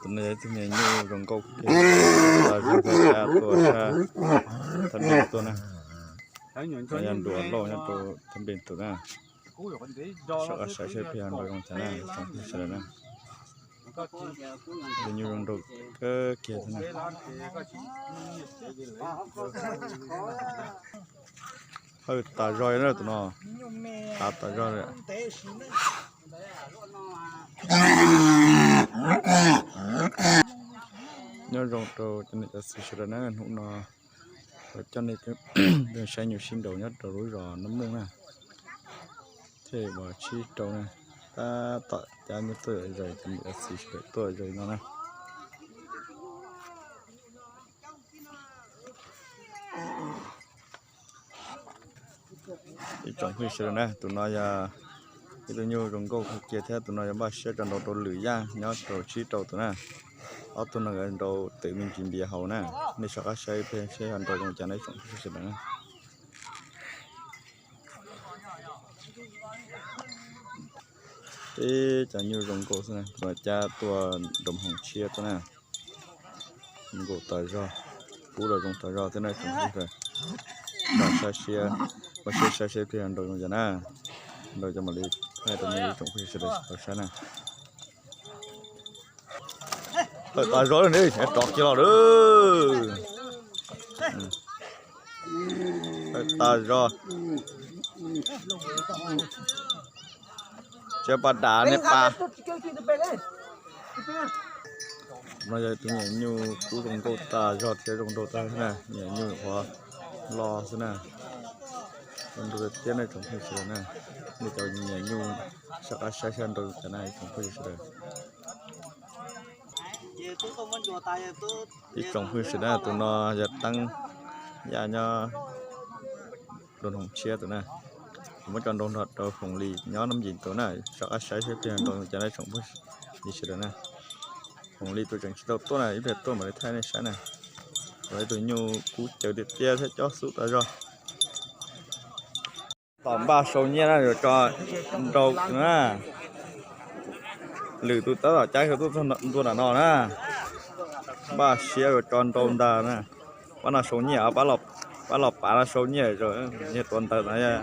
Tus no yog ib tug me nyuj zoo nkauj kiag, tas zog, tuaj sab thab npe tuaj na. Yog nruas lauj nyob rau thab npe tus na. Sawv qab saib seb peb ho nrau zoo cas na, tsoom phooj ywg sawv daws na. Tus nyuj zoo nraug kawg kiag thiab na. Hawj tas zog na tus no, tav tas zog li. Nyob zoo rau cov niam cov txiv sawv daws na, hnub no kuv coj nej tuaj saib nyuj sib nraus nyob rau lub zos Nab Mooj na. Thiaj li sib rau na, tab tom cab nyuj tuaj zaws, cov niam cov txiv sawv daws tuaj zaws no na. Ib tsoom phooj ywg sawv daws na, tus no yog ib tug nyuj zoo nkauj kawg kiag thiab tus no yog npaj siab tso nrau rau Lwm Yaj nyob rau tsib rau tus na. Ob tug no nkawd nrau twv me ntsis npias haus na. Nej sawv qab saib peb seb ho nrau zoo cas na ib tsoom phooj ywg sawv daws na. Ib cov nyuj zoo nkauj xwb na, tus no cab tuaj nrau hoom tshiab tuaj na. Zoo nkauj tas zog, kub los zoo tas zog thiab na tsoom phooj ywg. Npaj siab, npaj siab saib seb peb ho nrau zoo cas na. Nrau ces mam li thaij rau nej ib tsoom phooj ywg sawv daws tau saib na. Tawm tas zog lawm ne, rov kiag los lawm. Tawm tas zog. Tsis pas dam ne pas. No yog tus nyuam nyuj kub zoo nkauj tas zog thiab zoo nraug tag na, nyuam nyuj qhuav loj xwb na. Zoo nraug tiag tiag na tsoom phooj ywg sawv daws na. Nej cov nyuam nyuj sawv qab saib seb nrau cas na tsoom phooj ywg sawv daws. Ib tsoom phooj ywg sawv daws na, tus no yog Teeb Yaj nyob Doo Hoom Tshiab tus na. Kuv muab tso nrau nrog rau Foom Lis nyob Nab Ncim tus na, sawv qab saib seb peb nrau cas na tsoom phooj ywg sawv daws na. Foom Lis tus tseem tsis tau tuaj na, ib pliag tuaj mam li thaij nej saib na. Tus no ib tug nyuj kub caw tiag tiag thiab cob xub tas zog. Tom npaj sau nyiaj na, yuav tso nrau na. Lwm tus tab tom cab tuaj ntua nram no na. Npaj siab yuav tso nrau ntag na. Pab no sau nyiaj, pab los pav no sau nyiaj, nyiaj tua ntawd no, yog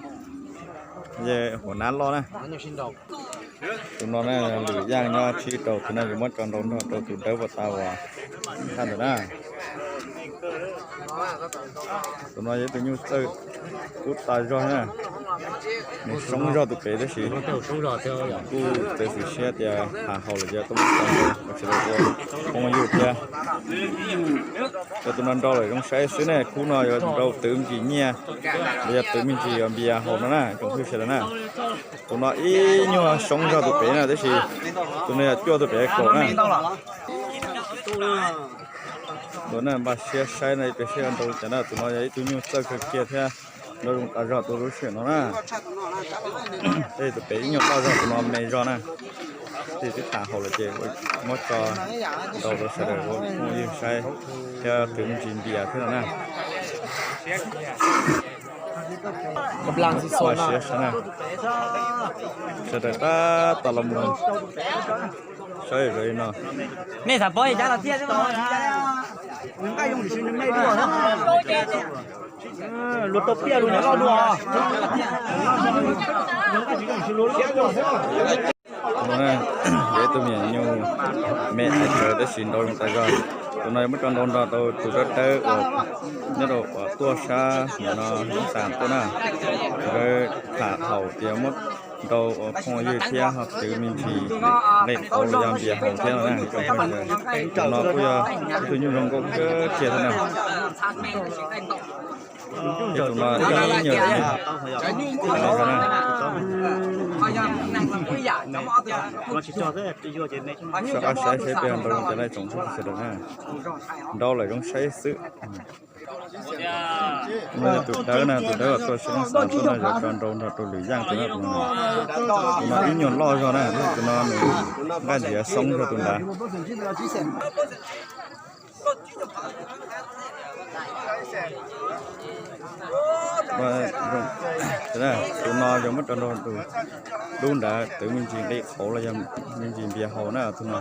huam nab loj na. Tus no na, Lwm Yaj nyob tsib rau tus na, yuav muab tso nrau nrog rau tus dawb pas tas uas thaj ntawd na. Tus no yog ib tug nyuj txawj kub tas zog na. Nws soob zog tus pem tab sis kuj txawv xwm siab tias tham haum lawm ces tuaj muab tso nrau, sawv daws ua phooj ywg thiab. Cov tus no nrau lawm zoo saib xwb ne, khub no yuav nrau twv me ntsis nyiaj, los yog twv me ntsis npias haus no na, tsoom phooj ywg sawv daws na. Tus no ib nyuag soob zog tus pem na, tab sis tus no yog cuaj tus pem kaum na. Tus no npaj siab saib no, ib pliag saib nrau cas na, tus no yog ib tug nyuj txawj kawg kiag thiab nrau zoo tas zog tus lub sij hawm no na. Tab sis tus pem ib nyuag loj zog, tus no me zog na. Tab sis twb tham haum lawm ces muab tso nrau rau sawv daws ua phooj ywg saib thiab twv me ntsis npias thiab no na. Npaj siab saib na. Sawv daws tab tom los mus saib zov li no. Nej xav paub cas los thiaj luag tau piaj rau nws loj dua. Tus no yog ib tug me nyuam nyuj me tawv tab sis nrau zoo tas zog. Tus no yuav muab tso nrau nrog rau tus dawb dawb uas nyob rau uas tuaj sab ntawm no lub xas tuaj na. Tus dawb tham haum tias muab nrau ua phooj ywg thiab ho twv me ntsis nqaij qauv los yog npias haus thiab no na. Tus no kuj yog ib tug nyuj zoo nkauj kawg kiag thiab na. Tus no ib nyuag, sawv qab saib seb peb nrau cas na tsoom phooj ywg sawv daws na. Nrau lawm zoo saib xwb. No yog tus dawb na, tus dawb uas tuaj sab xas tuaj no, yuav tso nrau nrog rau Lwm Yaj tus no. Tus no ib nyuag loj zog na, tus no nws nqaj ntiav xoob zog tus nrad. Tus no yog muab rau nrau tus dub nrad twv me ntsis nqaij qauv los yog me ntsis npias haus na tus no.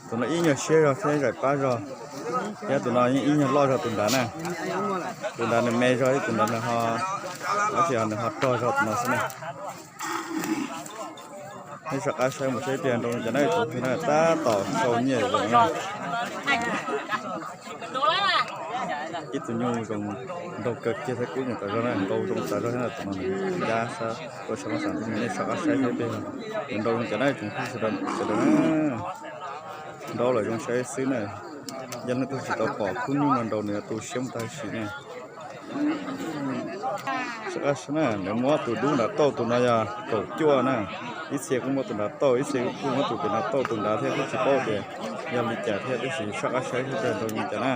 Tus no ib nyuag siab zog thiab zais pab zog, thiab tus no yeej ib nyuag loj zog tus nrad na. Tus nrad nws me zog thiab tus nrad nws ho, tab sis nws ho rog zog tus no xwb na. Nej soj qab saib mus saib pliag nrau zoo cas na, tus no tab tom sau nyiaj zoo na. Ib tug nyuj zoo nraug kawg kiag thiab kub nyuj tas zog na, nrau zoo tas zog thiab na tus no. Cab sab ua sab lab xas nej soj qab saib saib pliag nrau zoo cas na tsoom phooj ywg sawv daws na. Nrau lawm zoo saib xwb na. Yog leej twg tsis tau pom khub nyuj no nrau nws yuav tu siab mus tag sim na. Soj qab saib na, nws muab tus dub nrad tauj tus no yog kaum cuaj na. Ib txhia kuj muab tus nrad tauj, ib txhia kuj muab tus pem nrad tauj, tus nrad thiab kuj tsis paub tias yog li cas thiab, tab sis soj qab saib saib nrau li cas na.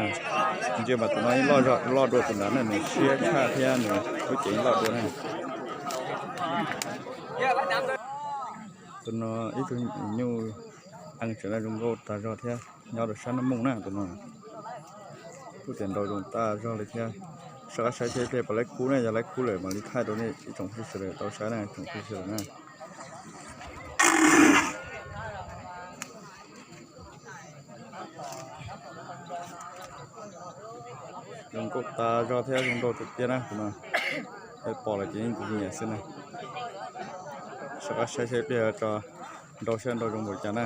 Ntsia mas tus no yeej loj zog, loj dua tus nrad na, nws siab tshaj thiab nws lub cev yeej loj dua na. Tus no ib tug nyuj ees tseem zoo nkauj tas zog thiab, nyob rau sab Naj Mooj na tus no. Kuj tias nrau zoo tas zog li thiab. Soj qab saib saib pliag puas laib khub na, yog laib khub lawm mam li thaij rau nej ib tsoom phooj ywg sawv daws tau saib na, tsoom phooj ywg sawv daws na. Zoo nkauj tas zog thiab zoo nraug tiag tiag na tus no. Pom lawm ces yeej nyiam xwb na. Soj qab saib saib pliag tso, nrau saib nrau zoo npaum cas na.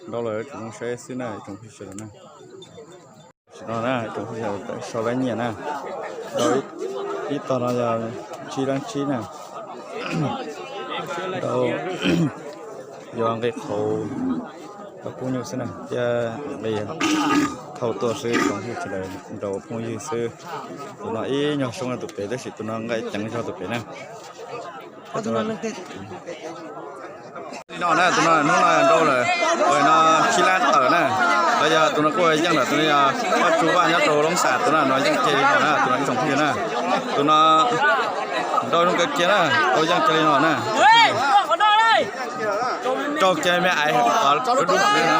Nrau lawm tsoom zoo saib xwb na, tsoom phooj ywg sawv daws na. Tam sim no na tsoom phooj ywg sawv daws sau laib nyiam na. Nrau ib tog no yog tsib lab tsib na. Nrau yuav nqi qhauv rau phooj ywg xwb na, thiab nqi thauj tuaj xwb, tsoom phooj ywg sawv daws nrau phooj ywg xwb. Tus no ib nyuag soob tus pem tab sis tus no nqaij ceev zog tus pem na. Li no na, tus no hnub no nrau lawm, no tsib lab tawm na. Los yog tus no kuj yeej lawm, tus no yog Vaj Tsu Vaj nyob rau Loob Xas, tus no no yeej kiag li no na, tus no ib tsoom phooj ywg na. Tus no nrau zoo kawg kiag na, tau yeej kiag li no na. Rau kiag me aiv qhov dub dub na.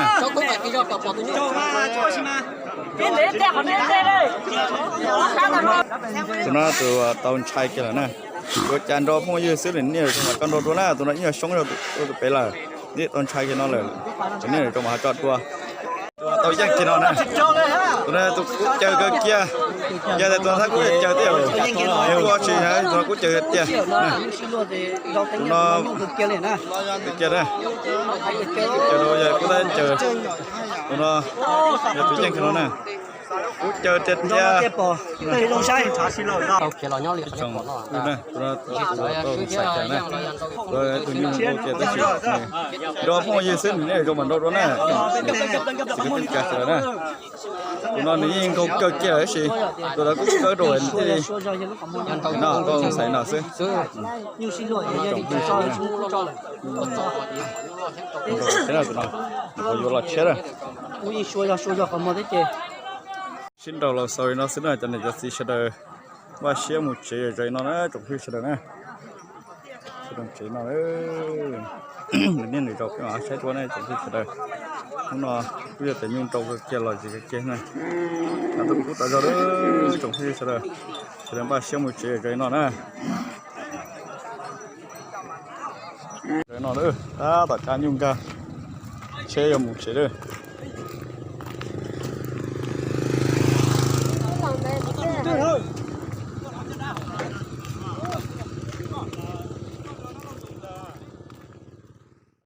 Tus no tus tau ntshai kiag lawm na. Ua cas nrau phooj ywg xwb lawm niaj hnub mas koj nrau dua na, tus no ib nyuag soob rau tus pem lawm. Niaj tau ntshai kiag no lawm, niaj hnub mas ho tso dua. Tus no tau yeej kiag no na. Tus no tus kub caws kawg kiag. Yog tias tus no thab kub caws tiag, ua tsis tus no kub caws tiag. Tus no kiag na. Kub caws rau yog kub thab caws. Tus no yog tus yeej kiag no na. Kub caws tiag tiag. Tus no tus nyuj ua kiag tab sis nrau phooj ywg xwb nws niaj hnub mas nrau dua na. Txiv kwv tij sawv daws na, tus no nws yeej nkaug kawg kiag tab sis tus ntawd kub kawg rau thiaj li no, koj xaiv no xwb. Tus no yuav los tshiab na. Sib nraus los xaus li no xwb na cov niam cov txiv sawv daws. Npaj siab mus tsev zom zaws no na tsoom phooj ywg sawv daws na. Tsev no, nws niaj nws zaus peb mam saib dua ne tsoom phooj ywg sawv daws. Hnub no kuj yog tias nyuj nrau kawg kiag los zis kawg kiag na. Tau kub tas zog lawm tsoom phooj ywg sawv daws. Sawv daws npaj siab mus tsev zom zaws no na. Zaws no lawm, tab tom kab nyuj nkag, tsheb yuav mus tsev lawm.